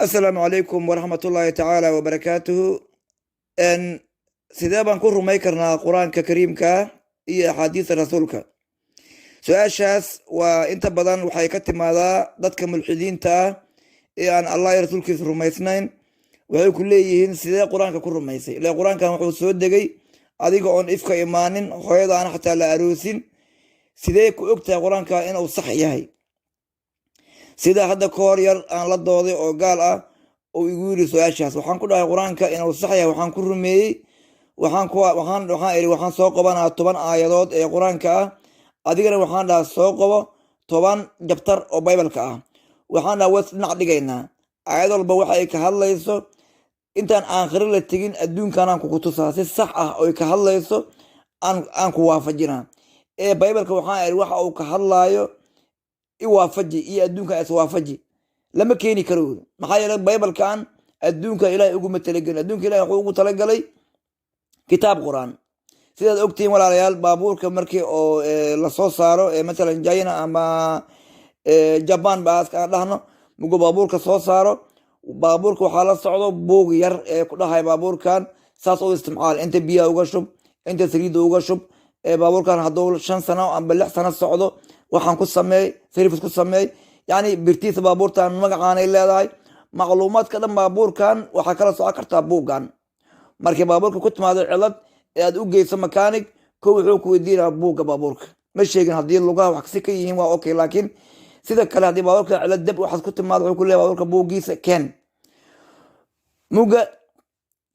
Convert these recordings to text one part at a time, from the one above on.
Asalaamu calaykum waraxmatullaahi tacaala wabarakaatuhu. Sidee baan ku rumay karnaa Qur-aanka Kariimka iyo axaadiista Rasuulka? Su-aashaas waa inta badan waxay ka timaadaa dadka mulxidiinta ah ee aan Allah iyo Rasuulkiisa rumaysnayn. Waxay ku leeyihiin: "Sidee Qur-aanka ku rumaysay? Ile Qur-aankan wuxuu soo degay adiga oon ifka imaanin, hooyada aan xataa la aroosin. Sidee ku ogtahay Qur-aanka inuu sax yahay?" Sida hadda ka hor yar aan la dooday oo gaal ah uu igu yiri su-aashaas, waxaan ku dhahay: "Qur-aanka inuu sax yahay waxaan ku rumeeyey, waxaan ku waxaan waxaan iri waxaan soo qabanaa 10 aayadood ee Qur-aanka ah, adigana waxaan dhahaa soo qabo 10 chapter oo Baybalka ah. Waxaan dhaha was dhinac dhigaynaa, aayad walba waxa ay ka hadlayso intaan aakhiro la tegin adduunkanaan kuku tusaa si sax ah oy ka hadlayso, aan ku waafajinaa. Ee Baybalka waxaan iri waxa uu ka hadlaayo i waafaji iyo adduunkan is waafaji." Lama keeni karo wuri. Maxaa yeelay, Baybalkan adduunka Ilahay uguma talagelin. Adduunka Ilahay wuxuu ugu talagalay kitaab Qur-aan. Sidaad ogtihiin, walaalayaal, baabuurka markii oo lasoo saaro, masalan China ama Jaban baaska aan dhahno, mugu baabuurka soo saaro, baabuurka waxaa la socdo buug yar ee ku dhahay: "Baabuurkan saas u isticmaal, inta biyaha uga shub, inta saliidda uga shub, baabuurkan hadduu 5 sano amba 6 sano socdo waxaan ku sameey, service ku sameey." Yani birtiisa baabuurtan magacaanay leedahay. Macluumaadka dhan baabuurkan waxaa kala socon kartaa buuggan. Markii baabuurka ku timaado cilad ee aad u geyso mechanic, ko wuxuu ku weydiinaa buugga baabuurka. Ma sheegin haddii lugaha wax si ka yihiin, waa okay, laakiin sida kale haddii baabuurka cilad dab waxaad ku timaado, wuxuu ku leeyahay: "Baabuurka buuggiisa keen." Muga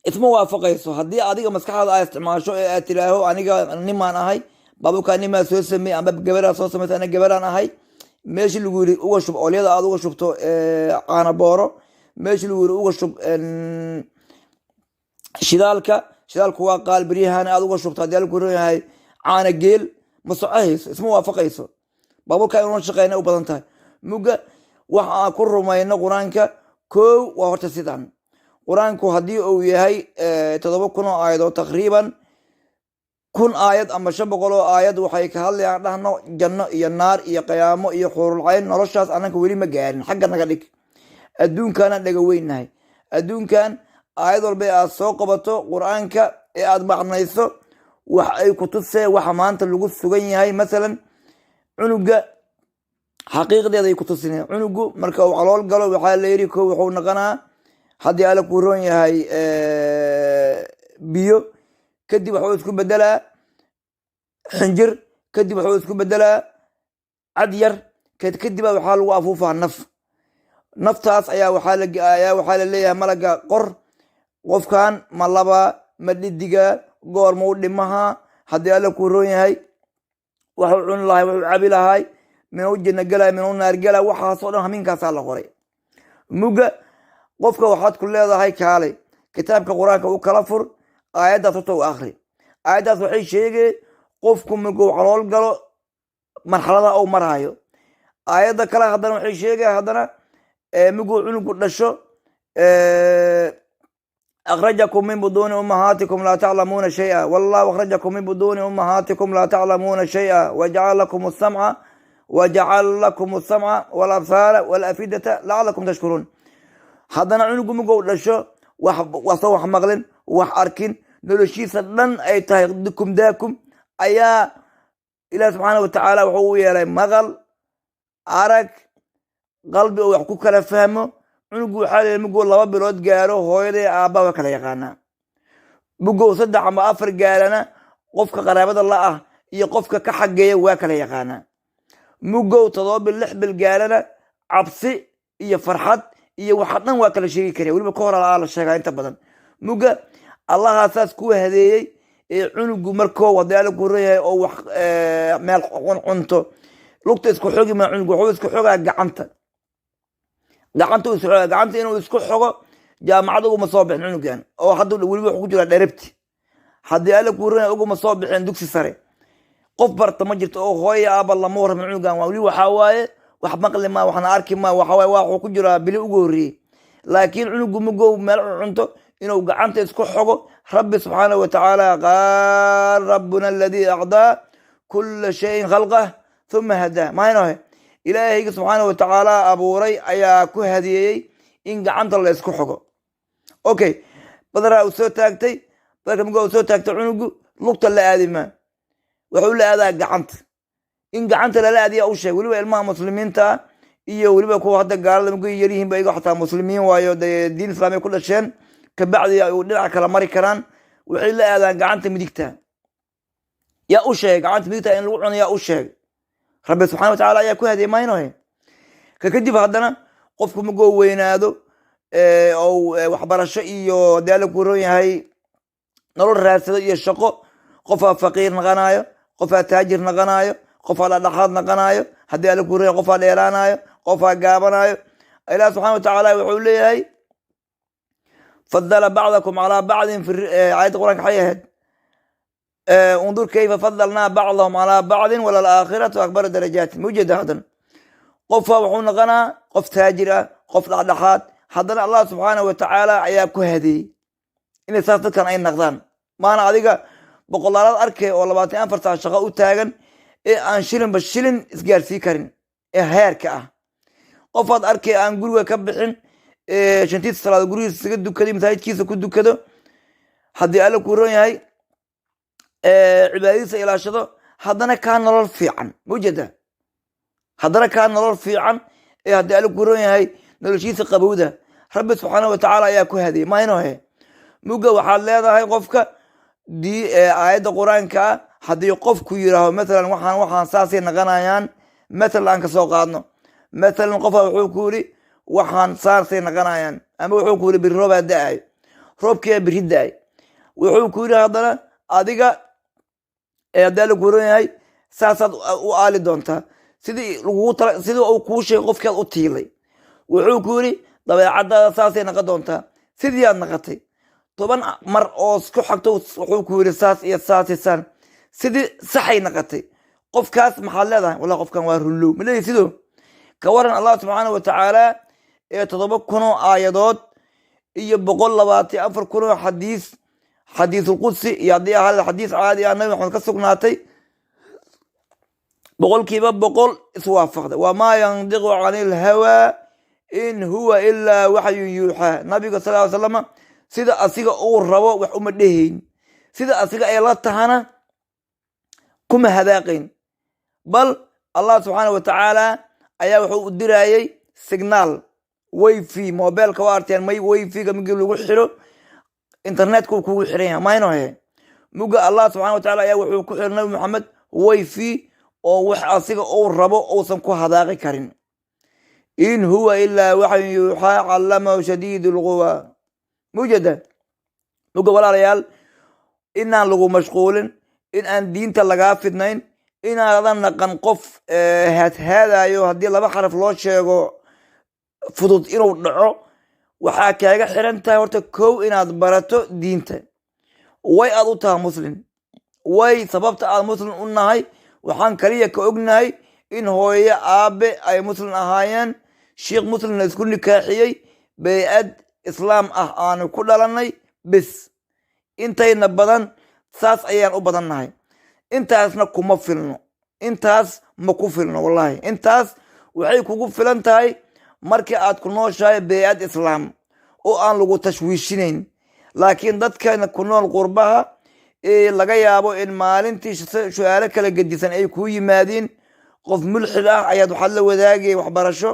isma waafaqayso. Haddii adiga maskaxdaada aad isticmaasho ee aad tiraaho: "Aniga nimaan ahay, baabuurkaa nimaa soo sameey amba gabaraa soo samaysa, ana gabaraan ahay," meeshii lagu yiri uga shub oolyada aad uga shubto caana booro, meeshii lagu yiri uga shub shidaalka, shidaalku waa qaal beryahan, aad uga shubto haddii alku yahay caana geel, ma socohayso, isma waafaqayso. Baabuurka inuuna shaqeyna u badan tahay. Muga waxa aan ku rumayno Qur-aanka kow waa horta sidan: Qur-aanku haddii uu yahay 7000 oo aayadood, taqriiban 1000 aayad ama 500 oo aayad waxay ka hadlayaan, dhahno, janno iyo naar iyo qiyaamo iyo xuurulcayn. Noloshaas ananka weli ma gaarin, xagga naga dhig. Adduunkaana dhaga weynnahay. Adduunkan aayad walba aad soo qabato Qur-aanka ee aad macnayso, wax ay ku tusee waxa maanta lagu sugan yahay. Masalan, cunuga xaqiiqdeeda ay ku tusineen. Cunugu marka uu calool galo, waxaa la yidhi ko wuxuu noqonaa, haddii Alla kuu roon yahay, biyo. Kadib waxuu isku bedelaa xinjir. Kadib waxuu isku bedelaa cad yar. Kadiba waxaa lagu afuufaa naf. Naftaas ayaa waxaa la leeyahay malaga: "Qor qofkan, ma laba ma dhidiga, goormau dhimaha, haddii Alla kuu roon yahay, waxuu cuni lahay, wuxuu cabi lahay, minuu janno gelay, minuu naar gela." Waxaasoo dhan hamiinkaasaa la qoray. Muga qofka waxaad ku leedahay: "Kaalay, kitaabka Qur-aanka u kala fur, aayaddaas horta u akri. Aayaddaas waxay sheegeen qofku markuu calool galo marxalada uu maraayo." Aayadda kale haddana waxay sheegaya haddana muguu cunugu dhasho: "Akhrajakum min buduuni ummahaatikum laa taclamuuna shaya, wallahu akhrajakum min buduuni ummahaatikum laa taclamuuna shaya, wajacala lakum asamca walabsaara walafidata lacalakum tashkuruun." Haddana cunugu mugow dhasho, wasoo wax maqlin, wax arkin, noloshiisa dhan ay tahay dukum daakum, ayaa Ilaah subxaana watacaala wuxuu u yeelay maqal, arag, qalbi oo wax ku kala fahmo. Cunugu waxaa la muguu 2 bilood gaaro, hooyaday aabba waa kala yaqaanaa. Mugow 3 ama 4 gaarana, qofka qaraabada la ah iyo qofka ka xageeya waa kala yaqaanaa. Mugow 7 bil, 6 bil gaarana, cabsi iyo farxad iyo waxa dhan waa kala sheegi karaya. Weliba ka hor aa la sheegaa inta badan. Muga Allahaa saas kuwa hadeeyey ee cunugu markoo haddii Alla ku yahay oo wax meel cunto lugta isku xogi ma, cunugu wuxuu isku xogaa gacanta. Gacanta isku xogaa, gacanta inuu isku xogo jaamacad uguma soo bixin cunugan, oo hadda weliba wuxuu ku jiraa dherabti. Haddii Alla ku yahay uguma soo bixin dugsi sare, qof barta ma jirto oo hooya aaba lama warramin. Cunugan waa weli waxaa waaye wax maqli ma, waxna arki ma, waxa waaye waa wuxuu ku jiraa bili ugu horreeyey. Laakiin cunugu mugow meel cunto inuu gacanta isku xogo, Rabbi subxaanahu watacaala qaal: "Rabbuna aladii acdaa kula shayin khalqah thuma hadaa." Mahaynohe, Ilaahayga subxaanahu watacaala abuuray ayaa ku hadiyeeyey. In gacanta la isku xogo. Okay, badaraa uu soo taagtay, badarka muga uu soo taagtay, cunugu lugta la aadimaa, wuxuu la aadaa gacanta. In gacanta lala aadiya u sheeg. Weliba ilmaha muslimiinta iyo weliba kuwa hadda gaalada muga yaryihiin ba, iyago xataa muslimiin waayo, dee diin islaamiya ku dhasheen, kabacdi ay dhinaca kala mari karaan, waxay la aadaan gacanta midigta. Yaa u sheegay gacanta midigta in lagu cuno? Yaa u sheegay? Rabbi subxana watacala ayaa ku hadiyay maynohe. Ka kadib haddana qofku magoo weynaado ou waxbarasho iyo dee Alla ku ron yahay nolol raadsado iyo shaqo, qofaa faqiir naqanayo, qofaa taajir naqanayo, qofaa dhadhaxaad naqanayo, haddii Alla ku ron yahay qofaa dheeraanayo, qofaa gaabanayo. Ilaah subxana watacaala wuxuu leeyahay: "Fadala bacdakum calaa bacdin." Fi aayadda Qur'anka waxay ahayd: "Undur kayfa fadalnaa bacdahum calaa bacdin walalaakhiratu akbaru darajaati." Ma ujeeda? Haddana qofa wuxuu noqonaa qof taajir ah, qof dhexdhexaad. Haddana Allah subxaanahu watacaala ayaa ku hadeeyey inay saas dadkan ay naqdaan. Maana adiga boqolaalaad arkay oo 24 saac shaqo u taagan ee aan shilinba shilin isgaarsii karin ee heerka ah. Qofaad arkay aan guriga ka bixin, shantiisa salaad gurigiisa isaga dukaday, masaajidkiisa ku dukado, haddii Alla kuu ron yahay cibaadadiisa ilaashado, haddana kaa nolol fiican. Ma ujeeda? Haddana kaa nolol fiican ee haddii Alla kuu ron yahay noloshiisa qabowda. Rabbi subxaana watacaala ayaa ku hadiyay maynohe. Mugga waxaad leedahay qofka dii aayadda Qur-aanka ah, haddii qofku yiraaho mathalan waxaan saasay naqanayaan, mathalan aan kasoo qaadno, mathalan qofa wuxuu ku yiri waxaan saasay naqanayaan, ama wuxuu ku yiri biri roobaa da-ay, roobkiyaa biri da-ay. Wuxuu ku yiri haddana adiga haddii Alla kuu ron yahay saasaad u aali doontaa, sidii lagugu tala, sidii uu kuu sheegay qofkaad u tiilay. Wuxuu ku yiri dabeecadaada saasay naqon doontaa, sidii aad naqatay. 10 mar oo isku xagto wuxuu ku yiri saas iyo saas iyo saan, sidii saxay naqatay. Qofkaas maxaad leedahay? "Wallah, qofkan waa runlow." Ma leeyahy? Sidoo ka waran Allah subxaana watacaala ee 7,000 oo aayadood iyo 124,000 oo xadiis, xadiisulqudsi iyo haddii ahaa xadiis caadi ah, Nabi Maxamed ka sugnaatay, 100% iswaafaqday. "Wamaa yandiqu cani ilhawaa in huwa ilaa waxyun yuuxaa." Nabiga sal ly slama sida asiga uu rabo wax uma dhehayn, sida asiga ay la tahana kuma hadaaqayn, bal Allah subxaana wa tacaala ayaa wuxuu u diraayey signal WiFi. Mobilka waa arteen, may WiFi-ga migi lagu xiro internetka uu kugu xiran yahay maynohe. Muga Allah subxana wa tacala ayaa wuxuu ku xiray Nabi Maxamed WiFi oo wax asiga uu rabo uusan ku hadaaqi karin. "In huwa ilaa waxyun yuuxaa callamahu shadiid lquwa." Mujeda? Muga walaalayaal, inaan lagu mashquulin, in aan diinta lagaa fidnayn, inaadan naqan qof haadhaadayo haddii laba xaraf loo sheego fudud inuu dhaco. Waxaa kaaga xiran tahay horta kow inaad barato diinta. Way aad u tahay muslim? Way sababta aad muslim u nahay? Waxaan kaliya ka ognahay in hooyo aabe ay muslim ahaayeen, shiikh muslimna isku nikaaxiyey, bay-ad islaam ah aanu ku dhalanay bis. Intayna badan saas ayaan u badannahay. Intaasna kuma filno, intaas ma ku filno wallahi. Intaas waxay kugu filan tahay markii aad ku nooshahay bey-ad islaam oo aan lagu tashwiishinayn. Laakiin dadkana ku nool qurbaha ee laga yaabo in maalintii su-aalo kala gedisan ay kuu yimaadiin, qof mulxid ah ayaad waxaad la wadaagay waxbarasho,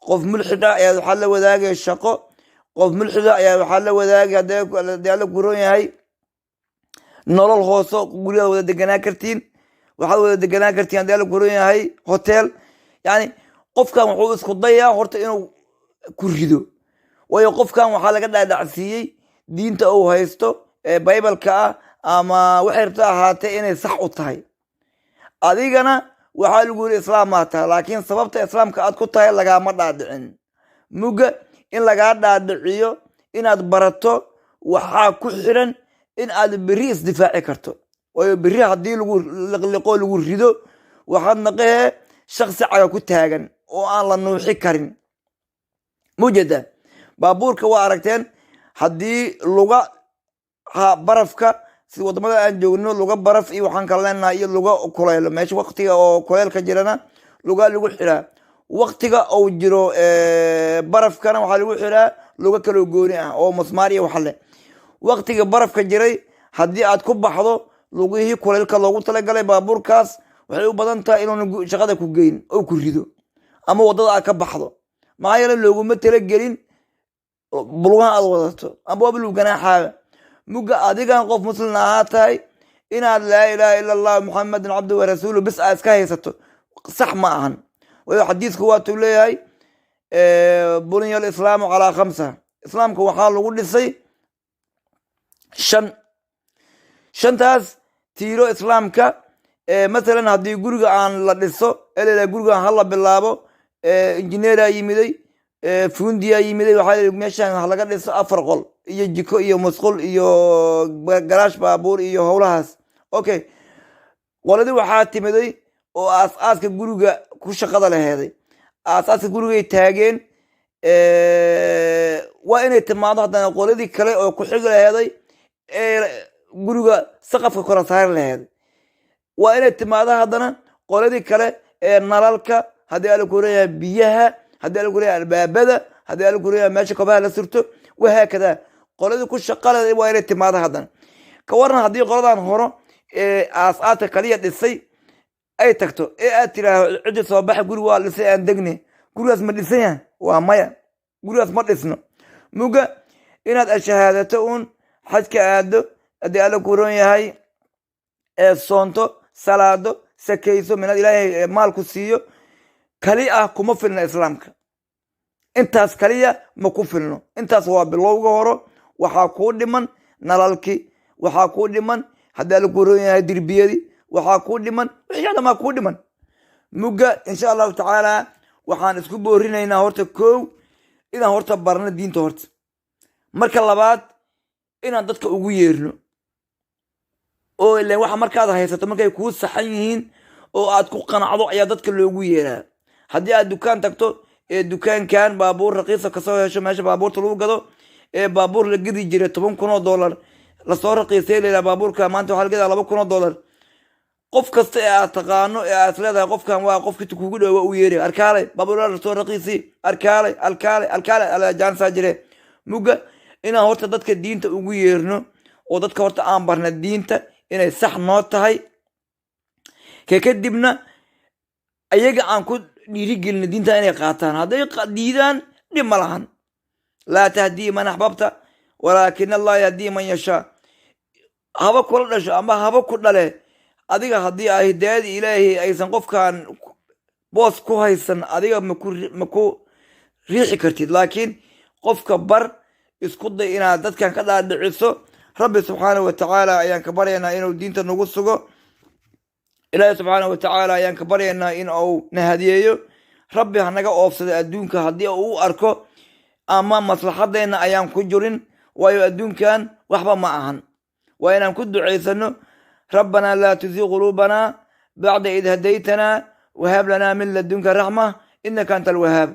qof mulxid ah ayaad waxaad la wadaagay shaqo, qof mulxid ah ayaa waxaad la wadaagay haddii Alla kuron yahay nolol hooso, guryaad wada deganaa kartiin, waxaad wada deganaa kartiin haddii Alla kuron yahay hotel. Yani qofkan wuxuu isku dayaa horta inuu ku rido, waayo qofkan waxaa laga dhaadhacsiiyey diinta uu haysto ee Baybalka ah ama waxay rabta ahaatee inay sax u tahay. Adigana waxaa lagu yiri islaam maa tahay, laakiin sababta islaamka aad ku tahay lagaama dhaadhicin. Mugga in lagaa dhaadhiciyo inaad barato waxaa ku xiran in aad berri isdifaaci karto, waayo berri haddii lagu liqliqo, lagu rido, waxaad naqahee shaksi caga ku taagan oo aan la nuuxi karin. Mujeda baabuurka waa aragteen, haddii luga ha barafka, sida wadamada aan joogno, luga baraf iyo waxaan kala leenahay iyo luga kuleylo. Meesha waktiga oo kuleylka jirana lugaa lagu xiraa. Waqtiga uu jiro barafkana waxaa lagu xiraa luga kaloo gooni ah oo musmaar iyo waxa leh. Waqtiga barafka jiray haddii aad ku baxdo lugihii kulaylka loogu talagalay baabuurkaas, waxay u badan tahay inuuna shaqada ku geyn oo ku rido ama waddada aad ka baxdo. Maxaa yeele, looguma talagelin bulugaha aad wadato ama waaba lagu ganaaxaaba. Mugga adigan qof muslim ahaa tahay, inaad "laa ilaaha ila Allah Muxamedun cabdu wa rasuulu" bis aad iska haysato sax ma ahan. Waayo, xadiisku waatuu leeyahay: "Buniya alislaamu calaa khamsa." Islaamka waxaa lagu dhisay shan. Shantaas tiiro islaamka, masalan haddii guriga aan la dhiso ee gurigaan hala bilaabo, injineeraa yimiday, fundiyaa yimiday, waxaa la meeshan ha laga dhiso afar qol iyo jiko iyo musqul iyo garaash baabuur iyo howlahaas. Okay, qoladii waxaa timiday oo aas-aaska guriga ku shaqada laheeday, aas-aaska gurigay taageen. Waa inay timaado haddana qoladii kale oo ku xigi laheeday ee guriga saqafka kora saari laheeday. Waa inay timaado haddana qoladii kale ee nalalka, haddii ala kuleeyahay biyaha, haddii ala kuleeyahay albaabada, haddii ala kuleeyahay meesha kobaha la surto, wahaakada. Qoladii ku shaqaleeday waa inay timaado haddana. Ka waran haddii qoladan horo ee aas-aaska kaliya dhisay ay tagto ee aad tiraaho, "Ciddi soo baxa, guri waa dhisay, aan degne"? Gurigaas ma dhisan yahay? Waa maya, gurigaas ma dhisno. Muga inaad ashahaadato uun, xajka aado, haddii alla ku ron yahay ee soonto, salaado, sakayso, minaad Ilaahay maal ku siiyo kali ah kuma filna. Islaamka intaas kaliya ma ku filno. Intaas waa bilowga horo. Waxaa kuu dhiman nalalki, waxaa kuu dhiman, haddii alla ku ron yahay, dirbiyadii, waxaa kuu dhiman wixii dhamaa kuu dhiman. Mugga insha Allahu tacaala waxaan isku boorinaynaa horta kow inaan horta barno diinta horta. Marka labaad, inaan dadka ugu yeerno oo ilen waxa markaad haysato markay kuu saxan yihiin oo aad ku qanacdo ayaa dadka loogu yeeraa. Haddii aad dukaan tagto ee dukaankan baabuur raqiisa kasoo hesho, meesha baabuurta lagu gado ee baabuur la gedi jiray $10,000 lasoo raqiisay, layidhaha baabuurka maanta waxaa la gadaa $2,000, qof kasta ee aad taqaano ee aad leedahay qofkan waa qofki kugu dhow waa u yeeray: "Arkaalay, baabuur lasoo raqiisi, arkaalay, alkaalay, alkaalay." Alajaansaa jire. Mugga inaan horta dadka diinta ugu yeerno oo dadka horta aan barna diinta inay sax noo tahay, ka kadibna ayaga aan ku dhiirigelino diinta inay qaataan. Hadday diidaan, dhib ma lahan. "Laa tahdii man axbabta walaakin Allah yahdii man yashaa." Haba kula dhasho ama haba ku dhale, adiga haddii ay hidaayada Ilaahay aysan qofkan boos ku haysan, adiga maku riixi kartid. Laakiin qofka bar, isku day inaad dadkan ka dhaadhiciso. Rabbi subxaanahu wa tacaala ayaan ka baryaynaa inuu diinta nagu sugo. Ilaahay subxaanahu wa tacaala ayaan ka baryaynaa in uu na hadiyeeyo. Rabbi hanaga oofsada adduunka haddii uu u arko ama maslaxadeenna ayaan ku jirin, waayo adduunkan waxba ma ahan. Waa inaan ku ducaysano: "Rabbanaa laa tuzig quluubanaa bacda id hadaytanaa wahab lanaa min ladunka raxma innaka anta alwahaab."